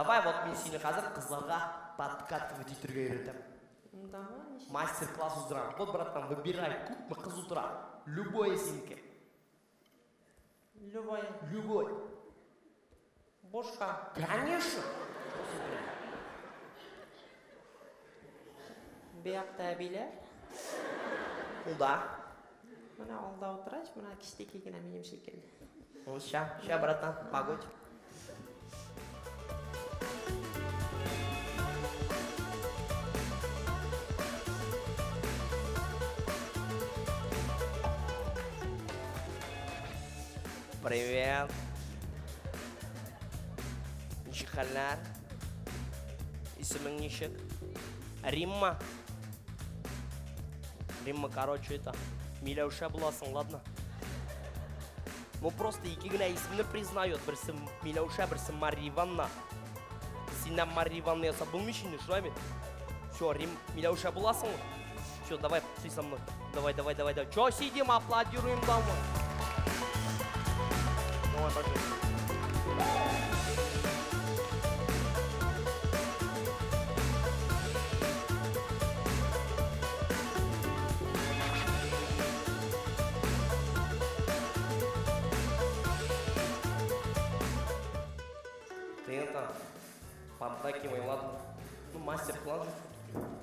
Давай вот мин сине хәзер кызларга подкатывать итәргә өйрәтәм. Давай, ничек? Мастер-класс уздырам. Вот, братан, выбирай, күпме кыз утыра. Любое синеке. Любой. Любой. Бушка. Конечно. Биякта әбиләр. Ну да. Менә алда утырач, менә кечтеки генә минем шикелле. Ну, ща, ща, братан, погодь. Привет. Ничек хәлләр? Исемең ничек? Римма. Римма, короче, это, Миләүшә буласың, ладно? Ну, просто ике генә исемне признает. Берсе Миләүшә, берсе Марья Ивановна. Синнән Марья Ивановна ясап булмый инде, шулай бит? Все, Рим, Миләүшә буласың. Все, давай, пошли со мной. Давай, давай, давай, давай. Че сидим, аплодируем домой. Давай, пошли. Ты это, поддакивай, ладно? Ну, мастер-класс же все-таки.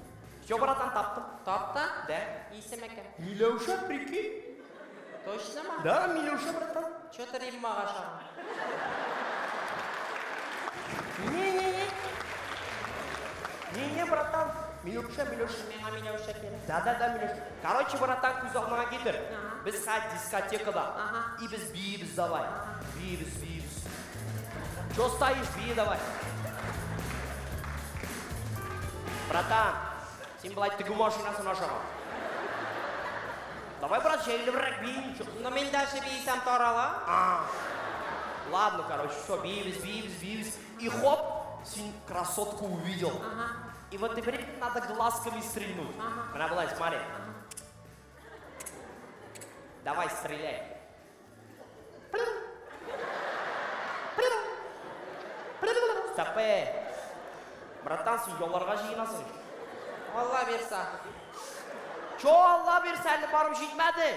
Все, братан, таптым. Тапты? Да. Исеме кем? Миләүшә, прикинь? Точно ма? Да, Миләүшә, братан. Че-то Риммага ошаган. Не-не-не. Не-не, братан. Миләүшә, Миләүшә. Миңа Миләүшә кирәк. Да-да-да, Миләүшә. Короче, братан, күз алдыңа китер. Ага. Без хәзер дискотекада. Ага. И без биибез давай. Биибез, биибез. Че стоишь, бии давай. Братан, син болай тегү машинасын ашаган. Давай, брат, җәелебрәк бии, ничек. Ну мин дальше биесәм тарала. А. Ладно, короче, все, биибез, биибез, биибез. И хоп, син красотку увидел. Ага. И вот теперь надо глазками стрельнуть. Ага. Менә болай, смотри. Давай, стреляй. Стопе. Братан, син ялларга җыенасың. Алла бирса. Чо Алла бирсә, әле барып җитмәде.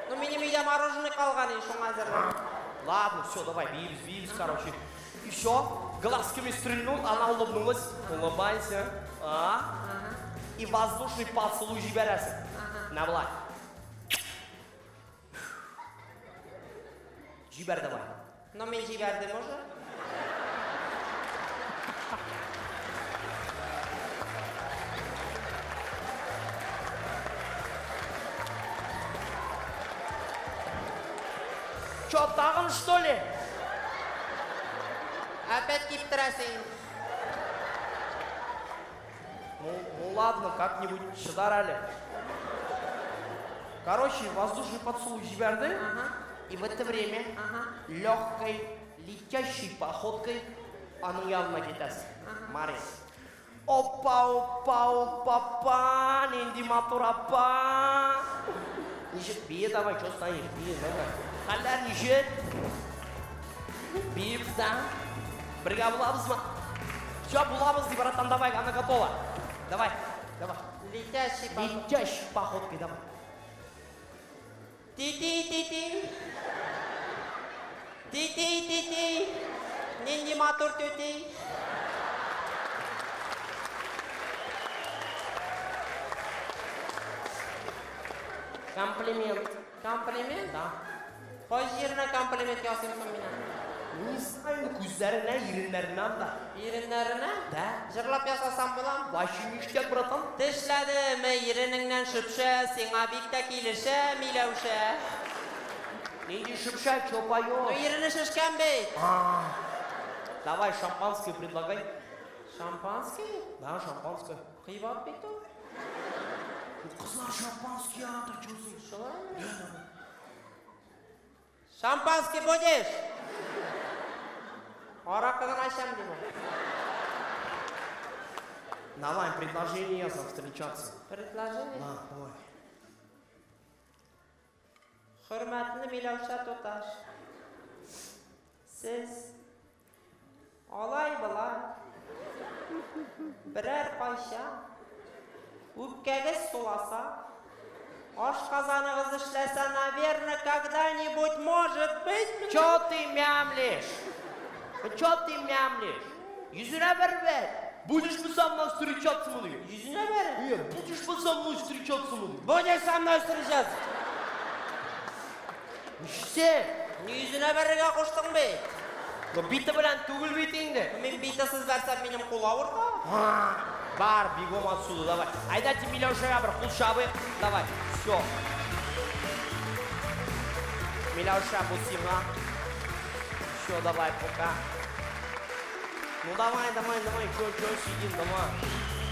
Ну минем өйдә мороженое калган инде, шуңа әзерләнәм. Ладно, все, давай, биибез, биибез, короче. И все, глазками стрельнул, она улыбнулась. Улыбайся. А? И воздушный поцелуй җибәрәсең. Менә болай. Җибәр давай. Ну мин җибәрдем уже. Че, тагын что ли? Опять киптерәсең. Ну, ну ладно, как-нибудь чыдар әле. Короче, воздушный поцелуй җибәрде. Ага. И в это время Ага. легкой, летящей походкой аның янына китәсең. Мария. Опа, опа, опа, па, нинди матур апа. Ничек, бие давай, что стоишь, бие давай. Хәлләр ничек? Биибез да. Бергә булабызмы? Все, булабыз ди, братан, давай, она готова. Давай, давай. Летящий походкой. Летящей походкой, давай. Ти-ти-ти-ти. Ти-ти-ти-ти. Нинди матур түти. Комплимент. Комплимент? Да. Кайсы җиренә комплимент ясыйм соң мин? Не знаю, күзләренә, иреннәренә да. Иреннәренә? Да. Җырлап ясасам буламы? Вообще ништяк, братан. Тешләдеме иренеңнән шөпшә, сиңа бик тә килешә, Миләүшә. Нинди шөпшә, чё Ну поешь? ирене шешкән бит. Давай шампанское предлагай. Шампанский? Да, шампанское. Кыйбат бит ул. Кызлар шампанский ярата, чё син? Шулаймы? Шампанский будешь? Аракы гына эчәм дим. Давай, предложение яса встречаться. Предложение? Да, давай. Хөрмәтле Миләүшә туташ. Сез алай болай. Берәр кайчан үпкәгез суласа, ашказаныгыз эшләсә, наверное, когда-нибудь, может быть. Чё ты мямлишь? Чё ты мямлишь? Йөзенә бәр бер. Будешь бы со мной встречаться, моны? Йөзенә бәр. Нет, будешь бы со мной встречаться, моны? Будешь со мной встречаться? Нишләп? Йөзенә бәрергә куштың бит. Но бите белән түгел бит инде. Мин битесез бәрсәм, минем кул авырта. Бар, бегом отсюда, давай. Әйдә, Миләүшәгә бер кул чабыйк. Давай, все. Миләүшә, бу сиңа. Все, давай, пока. Ну давай, давай, давай, чё, чё сидим, давай.